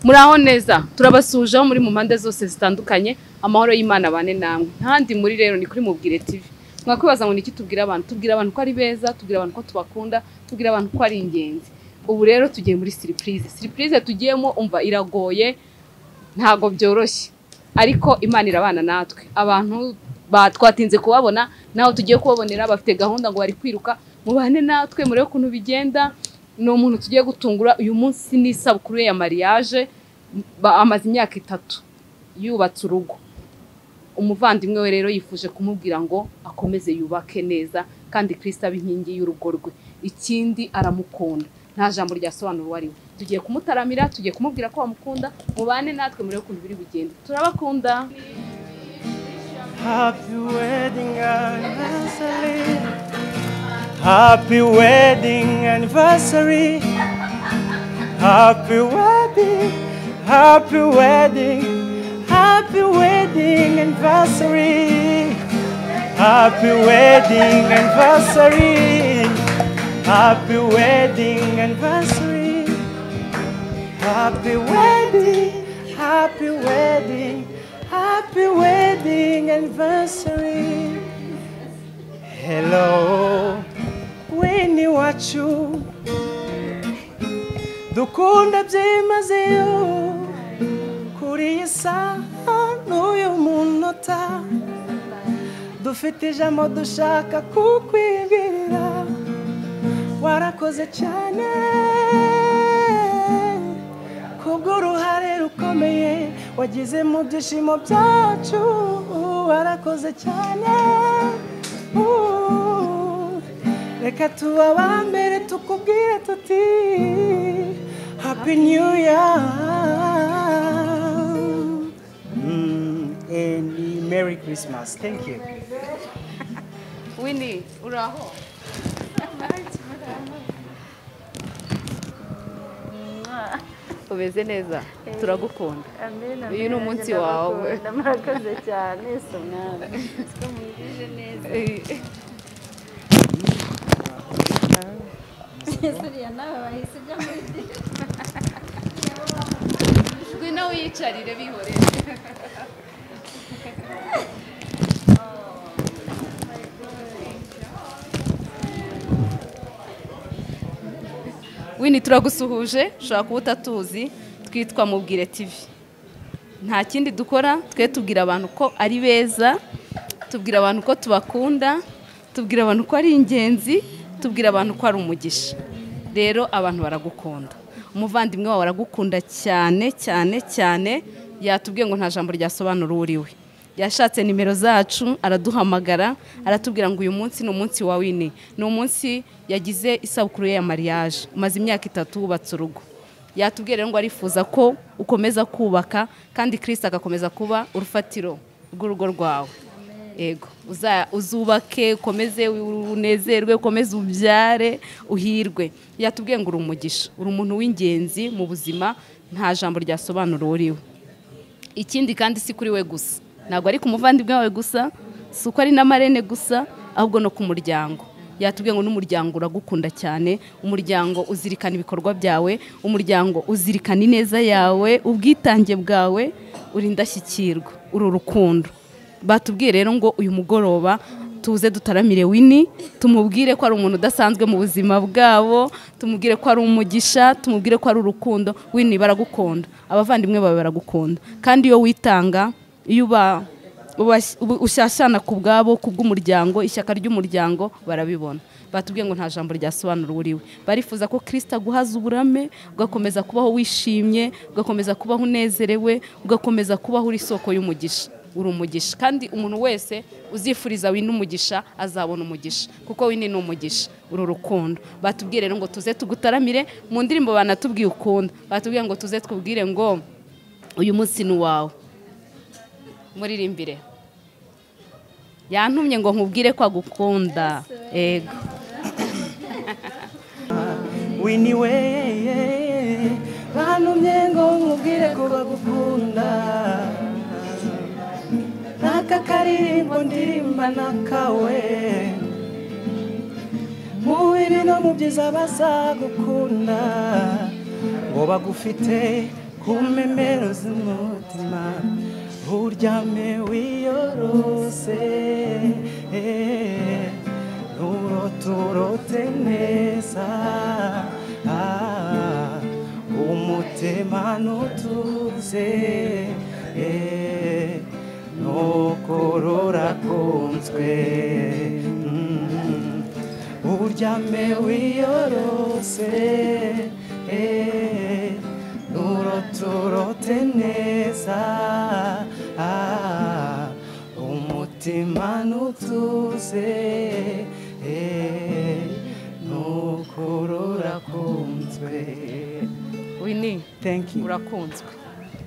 Muraho neza, turabasuhujeho muri mu mpande zose zitandukanye, amahoro y'Imana bane namwe. Ntandi muri rero ni kuri Mubwire TV. Mwakwibaza ngo niki tubwira abantu? Tubwira abantu ko ari beza, tubwira abantu ko tubakunda, tubwira abantu ko ari ingenzi. Ubu rero tugiye muri surprise. Surprise tugiyemo umva iragoye, ntago byoroshye. Ariko Imana irabana natwe. Abantu batwatinze kubabona, naho tugiye kubabonera bafite gahunda ngo bari kwiruka, mubane natwe murebe ukuntu bigenda. Ni umuntu tugiye gutungura uyu munsi ni isabukuru ya mariage, amaze imyaka 3 yubatse urugo. Umuvandimwe we rero yifuje kumubwira ngo akomeze yubake neza kandi Kristo abe inkingi y'urugo rwe. Ikindi aramukunda, nta jambo ryasobanura uwo ari we. Tugiye kumutaramira, tugiye kumubwira ko bamukunda, mubane natwe murebe ukuntu biri bugende. Turabakunda. Happy wedding anniversary. Happy wedding anniversary. Happy wedding, happy wedding, happy wedding anniversary. Happy wedding anniversary. Happy wedding anniversary. Happy wedding, happy wedding, happy wedding anniversary. Hello, Winnie wacu, dukunda byimazeyo, kuri iyi saha n'uyu munota, dufite ijambo dushaka kukwibwira, warakoze cyane, kubw'uruhare rukomeye wagize mu byishimo byacu, warakoze cyane. Reka tuba abambere tukubwire tuti Happy New Year and Merry Christmas. Thank you. Winnie, uraho? Umeze neza, turagukunda. Uyu ni umunsi wawe. Murakoze cyane, so mwana. Twumvije neza. Suriya nawe bahise ujya muri ngwino wiyicarire bihorere. Winnie, turagusuhuje, ushobora kuba utatuzi, twitwa Mubwire TV. Nta kindi dukora, twe tubwira abantu ko ari beza, tubwira abantu ko tubakunda, tubwira abantu ko ari ingenzi, tubwira abantu ko ari umugisha. Rero abantu baragukunda. Umuvandimwe wawe aragukunda cyane cyane cyane, yatubwiye ngo nta jambo ryasobanura uwo uri we. Yashatse nimero zacu araduhamagara, aratubwira ngo uyu munsi ni umunsi wa Winnie. Ni umunsi yagize isabukuru ye ya mariage, umaze imyaka 3 wubatse urugo. Yatubwiye rero ngo arifuza ko ukomeza kubaka kandi Kristo agakomeza kuba urufatiro rw'urugo rwawe. Ego, uzubake, ukomeze unezerwe, ukomeze ubyare, uhirwe. Yatubwiye ngo uri umugisha, uri umuntu w'ingenzi mu buzima, nta jambo ryasobanura uwo uri we. Ikindi kandi si kuri we gusa, ntabwo ari ku muvandimwe wawe gusa, si uko ari na marene gusa, ahubwo no ku muryango. Yatubwiye ngo n'umuryango uragukunda cyane, umuryango uzirikana ibikorwa byawe, umuryango uzirikana ineza yawe, ubwitange bwawe, uri indashyikirwa, uri urukundo. Batubwiye rero ngo uyu mugoroba tuze dutaramire Winnie, tumubwire ko ari umuntu udasanzwe mu buzima bwabo, tumubwire ko ari umugisha, tumubwire ko ari urukundo. Winnie, baragukunda, abavandimwe bawe baragukunda, kandi iyo witanga, iyo uba ushyashyana ku bwabo, ku bw'umuryango, ishyaka ry'umuryango barabibona. Batubwiye ngo nta jambo ryasobanura uwo uri we. Barifuza ko Kristo aguhaza uburame, ugakomeza kubaho wishimye, ugakomeza kubaho unezerewe, ugakomeza kubaho uri isoko y'umugisha. Uri umugisha, kandi umuntu wese uzifuriza Winnie umugisha azabona umugisha, kuko Winnie ni umugisha, uri urukundo. Batubwiye rero ngo tuze tugutaramire mu ndirimbo banatubwiye ukunda. Batubwiye ngo tuze twubwire ngo uyu munsi ni uwawe. Muririmbire. Yantumye ngo nkubwire ko agukunda. Ego. Winnie we, bantumye ngo nkubwire ko bagukunda. Naka karirimbo ndirimba nakawe, mu bibi no mu byiza bazagukunda, ngo bagufite Ku mpembero z'umutima uryame wiyorose, nuroturote neza, umutima ntutuze, nukurura kunzwe. Uryame wiyorose, nuroturote neza, umutima ntutuze, nukurura kunzwe. Winnie, thank you. Urakunzwe,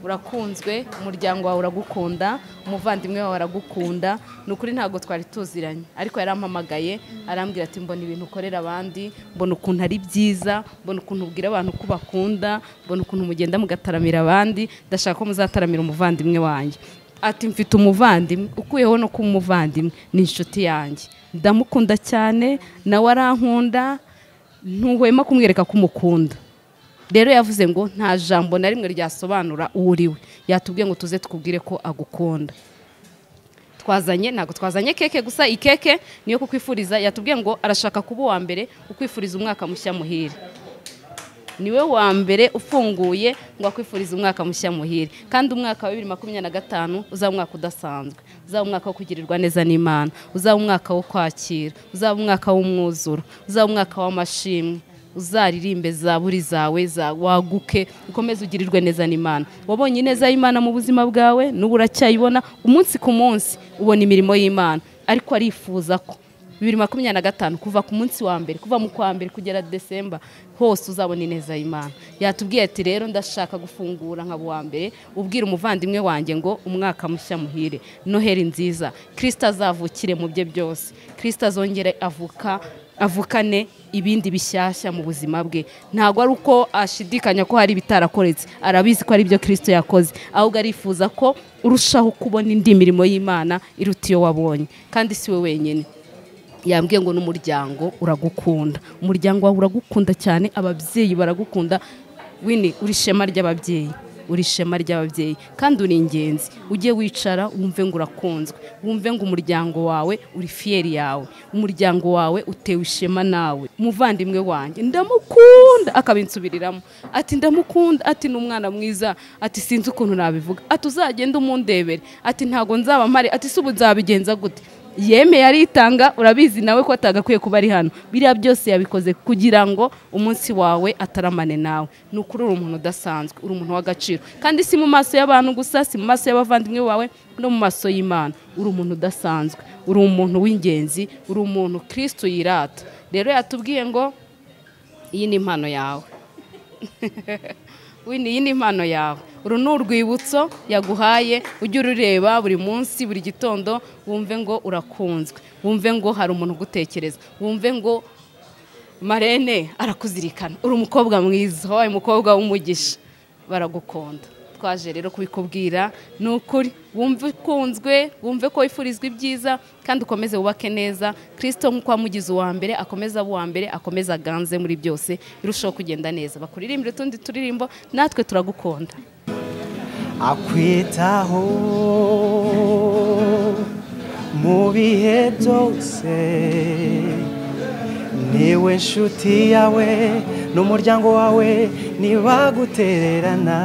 urakunzwe, umuryango wawe uragukunda, umuvandimwe wawe aragukunda. Ni ukuri ntabwo twari tuziranye, ariko yarampamagaye arambwira ati mbona ibintu ukorera abandi, mbona ukuntu ari byiza, mbona ukuntu ubwira abantu ko bakunda, mbona ukuntu mugenda mugataramira abandi, ndashaka ko muzataramira umuvandimwe wanjye. Ati mfite umuvandimwe, ukuyeho no kuba umuvandimwe ni inshuti yanjye, ndamukunda cyane, nawe arankunda, ntuhwema kumwereka ko umukunda. Rero yavuze ngo nta jambo na rimwe ryasobanura uwo uriwe, yatubwiye ngo tuze tukubwire ko agukunda. Twazanye, ntabwo twazanye keke gusa, ikeke niyo kukwifuriza. Yatubwiye ngo arashaka kuba uwa mbere ukwifuriza umwaka mushya muhire. Niwe wa mbere ufunguye ngo akwifurize umwaka mushya muhire. Kandi umwaka wa 2025 uzaba umwaka udasanzwe, uzaba umwaka wo kugirirwa neza n'Imana, uzaba umwaka wo kwakira, uzaba umwaka w'umwuzuro, uzaba umwaka w'amashimwe. Uzaririmbe zaburi zawe waguke, ukomeze ugirirwe neza n'Imana. Wabonye ineza y'Imana mu buzima bwawe, n'ubu uracyayibona umunsi ku munsi, ubona imirimo y'Imana. Ariko arifuza ko 2025 kuva ku munsi wa mbere, kuva mu kwa mbere kugera Desemba, hose uzabona ineza y'Imana. Yatubwiye ati rero ndashaka gufungura nka wa mbere ubwira umuvandimwe wanjye ngo umwaka mushya muhire, Noheli nziza, Kristo azavukire mu bye byose, Kristo azongere avukane ibindi bishyashya mu buzima bwe. Ntabwo ari uko ashidikanya ko hari ibitarakoretse, arabizi ko ari ibyo Kristo yakoze, ahubwo arifuza ko urushaho kubona indi mirimo y'Imana iruta iyo wabonye. Kandi si we wenyine, yambwiye ngo n'umuryango uragukunda, umuryango wawe uragukunda cyane, ababyeyi baragukunda. Winnie, uri ishema ry'ababyeyi, uri ishema ry'ababyeyi, kandi uri ingenzi. Ujye wicara wumve ngo urakunzwe, wumve ngo umuryango wawe uri fiyeri yawe, umuryango wawe utewe ishema nawe. Umuvandimwe wanjye ndamukunda, akabinsubiriramo ati ndamukunda, ati ni umwana mwiza, ati sinzi ukuntu nabivuga, ati uzagenda umundebere, ati ntago nzaba mpari, ati se ubu nzabigenza gute. Yemeye aritanga, urabizi nawe ko atagakwiye kuba ari hano. Biriya byose yabikoze kugira ngo umunsi wawe ataramane nawe. Ni ukuri uri umuntu udasanzwe, uri umuntu w'agaciro. Kandi si mu maso y'abantu gusa, si mu maso y'abavandimwe bawe, no mu maso y'Imana. Uri umuntu udasanzwe, uri umuntu w'ingenzi, uri umuntu Kristo yirata. Rero yatubwiye ngo iyi ni impano yawe. Winnie, iyi ni impano yawe. Uru ni urwibutso yaguhaye, ujye urureba buri munsi, buri gitondo, wumve ngo urakunzwe, wumve ngo hari umuntu ugutekereza, wumve ngo Marene arakuzirikana, uri umukobwa mwiza, wabaye umukobwa w'umugisha, baragukunda. Twaje rero kubikubwira, ni ukuri wumve ukunzwe, wumve ko wifurizwa ibyiza, kandi ukomeze wubake neza. Kristo nk'uko wamugize uwa mbere, akomeze abe uwa mbere, akomeze aganze muri byose, birushaho kugenda neza. Bakuririmbire utundi turirimbo, natwe turagukunda. Akwitaho mu bihe byose, niwe nshuti yawe n'umuryango wawe ntibagutererana.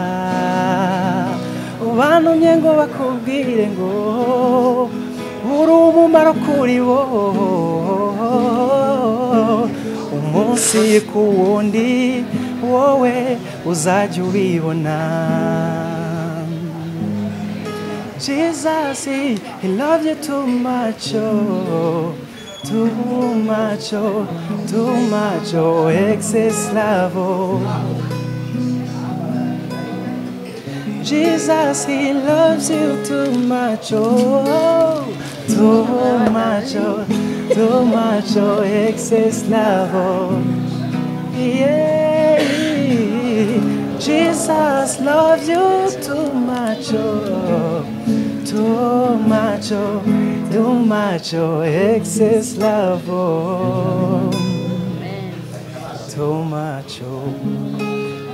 Bantumye ngo bakubwire ngo uri umumaro kuri bo, umunsi ku wundi wowe uzajya ubibona. Jesus, he loves you too much, oh, too much, oh, too much, oh, excess love, oh. Jesus, he loves you too much, oh, too much, oh, too much, oh, excess love, oh. Yeah, Jesus loves you too much, oh, too much, oh, too much, oh, excess love, oh, too much, oh.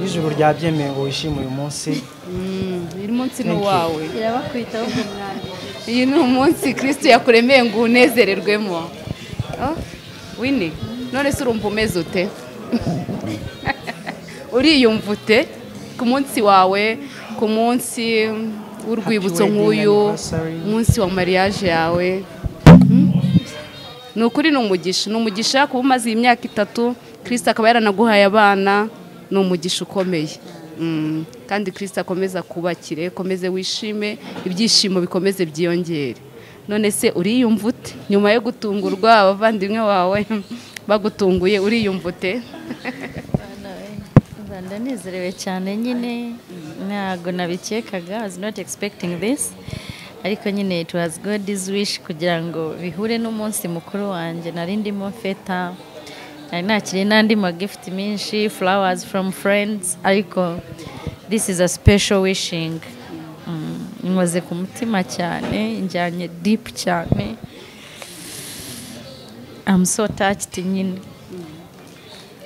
Nijoro ryabyemeye ngo wishime uyu munsi. Uyu munsi ni uwawe. Irabakwitaho ngo mwana. Uyu ni umunsi Kristo yakuremeye ngo unezererwemo. Winnie, none se urumva umeze ute? Uriyumva ute ku munsi wawe, ku munsi w'urwibutso nk'uyu, umunsi wa mariage yawe? Ni ukuri ni umugisha, ni umugisha kuba umaze iyi myaka 3 Kristo akaba yaranaguhaye abana, ni umugisha ukomeye. Kandi Kristo akomeza kubakire, komeze wishime, ibyishimo bikomeze byiyongere. None se uriyumva ute nyuma yo gutungurwa abavandimwe bawe bagutunguye, uriyumva ute? Ndanezerewe cyane nyine, ntago nabikekaga, I was not expecting this. Ariko nyine it was God's wish kugira ngo bihure n'umunsi mukuru wanjye. Nari ndimo mfeta, nari nakiriye n'andi ma gift menshi, flowers from friends, ariko this is a special wishing. Nkoze ku mutima cyane, njyanye deep cyane. I'm so touched nyine.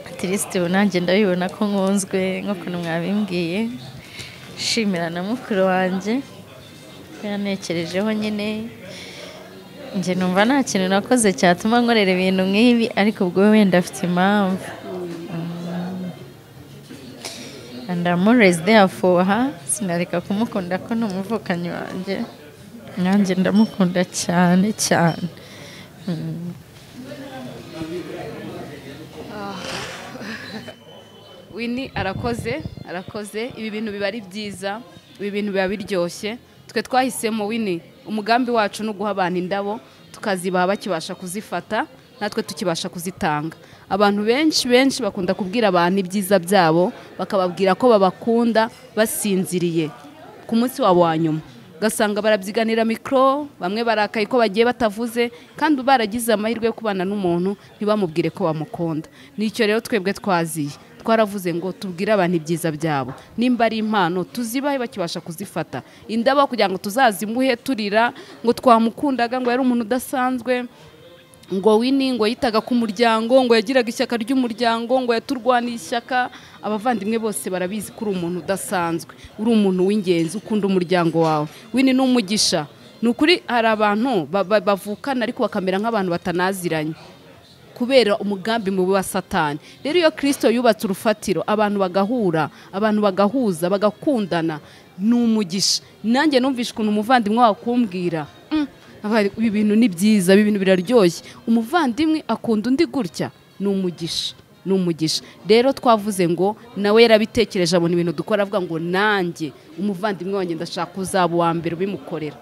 At least ubu nanjye ndabibona ko nkunzwe nk'ukuntu mwabimbwiye. Shimira na mukuru wanjye yanekerejeho nyine. Njye numva nta kintu nakoze cyatuma nkorera ibintu nk'ibi, ariko ubwo wenda afite impamvu. And I'm always there for her. Sinareka kumukunda ko ni umuvukanyi wanjye, nanjye ndamukunda cyane cyane. Winnie arakoze, arakoze. Ibi bintu biba ari byiza, ibi bintu biba biryoshye. Twe twahisemo Winnie, umugambi wacu ni uguha abantu indabo tukazibaha bakibasha kuzifata, natwe tukibasha kuzitanga. Abantu benshi benshi bakunda kubwira abantu ibyiza byabo, bakababwira ko babakunda basinziriye ku munsi wabo wa nyuma. Ugasanga barabyiganira mikro, bamwe barakaye ko bagiye batavuze, kandi baragize amahirwe yo kubana n'umuntu ntibamubwire ko bamukunda. Nicyo rero twebwe twaziye, twaravuze ngo tubwire abantu ibyiza byabo, nimba ari impano tuzibahe bakibasha kuzifata. Indabo kugira ngo tuzazimuhe turira ngo twamukundaga, ngo yari umuntu udasanzwe, ngo Winnie ngo yitaga ku muryango, ngo yagiraga ishyaka ry'umuryango, ngo yaturwaniye ishyaka. Abavandimwe bose barabizi ko uri umuntu udasanzwe, uri umuntu w'ingenzi, ukunda umuryango wawe. Winnie ni umugisha. Ni ukuri hari abantu bavukana ariko bakamera nk'abantu batanaziranye kubera umugambi mubi wa Satani. Rero iyo Kristo yubatse urufatiro, abantu bagahura, abantu bagahuza, bagakundana, ni umugisha. Nanjye numvishe ukuntu umuvandimwe wawe kumbwira, ibi bintu ni byiza, ibi bintu biraryoshye. Umuvandimwe akunda undi gutya, ni umugisha, ni umugisha. Rero twavuze ngo nawe yarabitekereje, abona ibintu dukora, avuga ngo nanjye umuvandimwe wanjye ndashaka uzaba uwa mbere ubimukorera.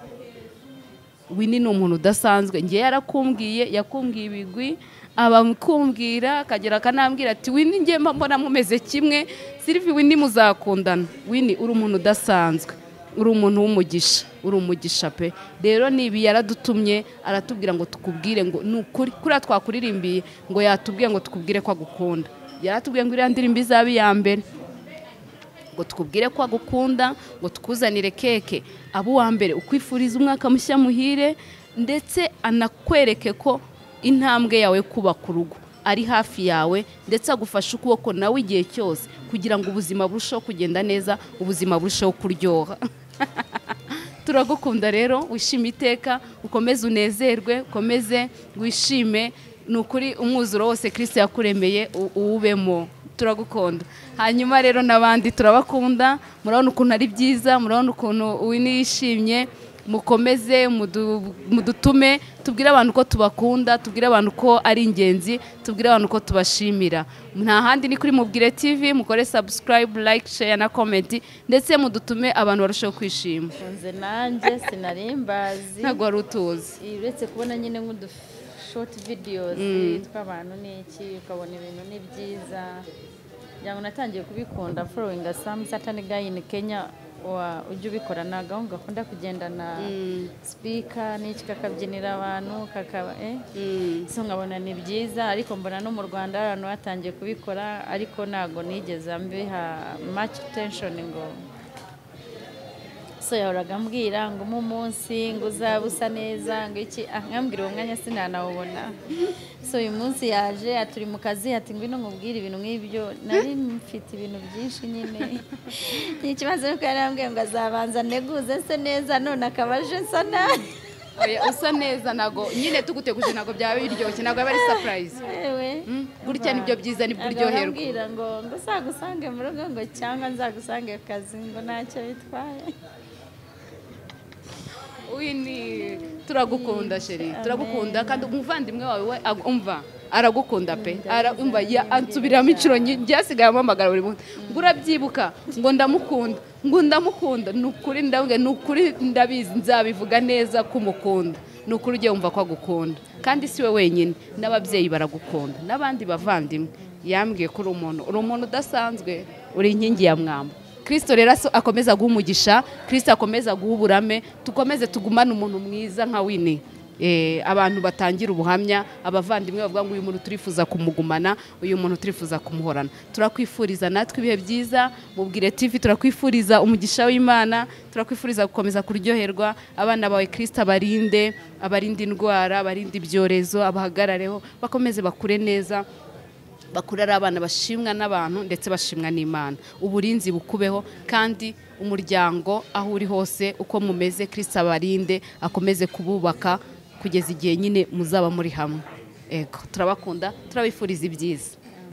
Winnie ni umuntu udasanzwe. Ngiye yarakumbwiye, yakumbwiye ibigwi, abamukumbwira akagera akanambwira ati Winnie ngiye mbona mumeze kimwe, Sylvie Winnie muzakundana. Winnie uri umuntu udasanzwe, uri umuntu w'umugisha, uri umugisha pe. Rero nibi yaradutumye, aratubwira ngo tukubwire ngo ni ukuri, kuriya twakuririmbiye ngo yatubwiye ngo tukubwire ko agukunda. Yaratubwiye ngo iriya ndirimbo izabe iya mbere, ngo tukubwire ko agukunda, ngo tukuzanire keke, abo uwa mbere ukwifuriza umwaka mushya muhire, ndetse anakwereke ko intambwe yawe kubaka urugo ari hafi yawe, ndetse agufasha ukuboko nawe igihe cyose kugira ngo ubuzima burusheho kugenda neza, ubuzima burusheho kuryoha. Turagukunda rero, wishime iteka, ukomeze unezerwe, ukomeze wishime. Ni ukuri umwuzuro wose Kristo yakuremeye uwubemo. Turagukunda. Hanyuma rero n'abandi turabakunda, murabona ukuntu ari byiza, murabona ukuntu Winnie yishimye. Mukomeze mudutume, tubwire abantu ko tubakunda, tubwire abantu ko ari ingenzi, tubwire abantu ko tubashimira. Nta handi ni kuri Mubwire TV, mukore subscribe, like, share na comment, ndetse mudutume abantu barusheho kwishima. Nze nanjye sinarimbazi, ntabwo wari utuzi, uretse kubona nyine nk'udu short videos tw'abantu n'iki, ukabona ibintu ni byiza. Ngira ngo natangiye kubikunda following some certain guy in Kenya ujya ubikora, ni agahungu gakunda kugendana speaker n'iki kakabyinira abantu kakaba so nkabona ni byiza. Ariko mbona no mu Rwanda abantu batangiye kubikora, ariko ntago nigeze mbiha much attention ngo So yahoraga ambwira ngo mu munsi ngo uzaba usa neza ngo iki, nkambwira uwo mwanya sinanawubona. So uyu munsi yaje aturi mu kazi ati ngwino nkubwire ibintu nk'ibyo, nari mfite ibintu byinshi nyine. Ni ikibazo nuko yarambwiye ngo azabanza neguze se neza, none akaba aje nsa nabi. Oya, usa neza ntago nyine tuguteguje ntago byaba biryoshye, ntago yaba ari surprise. Gutya nibyo byiza, nibwo uryoherwa. Arambwira ngo nzagusange mu rugo ngo cyangwa nzagusange ku kazi ngo ntacyo bitwaye. Wini turagukunda sheri, turagukunda kandi umuvandimwe wawe we umva aragukunda pe, umva ansubiramo inshuro nyinshi, asigaye ampamagara buri munsi ngo urabyibuka ngo ndamukunda, ngo ndamukunda, ni ukuri ndabwe, ni ukuri ndabizi nzabivuga neza ko umukunda, ni ukuri ugiye wumva ko agukunda, kandi si we wenyine n'ababyeyi baragukunda n'abandi bavandimwe. Yambwiye ko uri umuntu udasanzwe, uri inkingi ya mwamba. Kristo rero akomeza guha umugisha, Kristo akomeza guha uburame, tukomeze tugumane umuntu mwiza nka Wini. Abantu batangira ubuhamya, abavandimwe bavuga ngo uyu muntu turifuza kumugumana, uyu muntu turifuza kumuhorana. Turakwifuriza natwe ibihe byiza, Mubwire TV turakwifuriza umugisha w'Imana, turakwifuriza gukomeza kuryoherwa, abana bawe Kristo abarinde, abarinde indwara, abarinde ibyorezo, abahagarareho, bakomeze bakure neza, bakure ari abana bashimwa n'abantu ndetse bashimwa n'Imana. Uburinzi bukubeho kandi umuryango aho uri hose uko mumeze Kristo abarinde, akomeze kububaka kugeza igihe nyine muzaba muri hamwe. Ego, turabakunda, turabifuriza ibyiza.